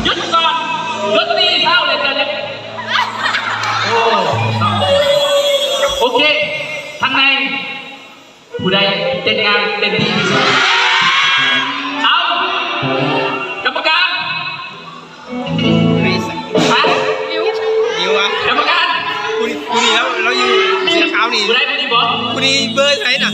ຢຸດກ່ອນ ຢຸດກ່ອນ ດົນຕີເຊົາແລ້ວ ເຈົ້າເຮັດ ໂອ້ ໂອເຄ ທາງໃນ ຜູ້ໃດເຕັ້ນງານເຕັ້ນດີທີ່ສຸດ? ເອົາ ກຳມະການ ໃຜ? ນິວ ນິວຫວາ? ກຳມະການ ຜູ້ນີ້ ຜູ້ນີ້ລາວ ລາວຢູ່ເສື້ອຂາວນີ້ ຜູ້ໃດຜູ້ນີ້ບໍ? ຜູ້ນີ້ເບີເທົ່າໃດນະ?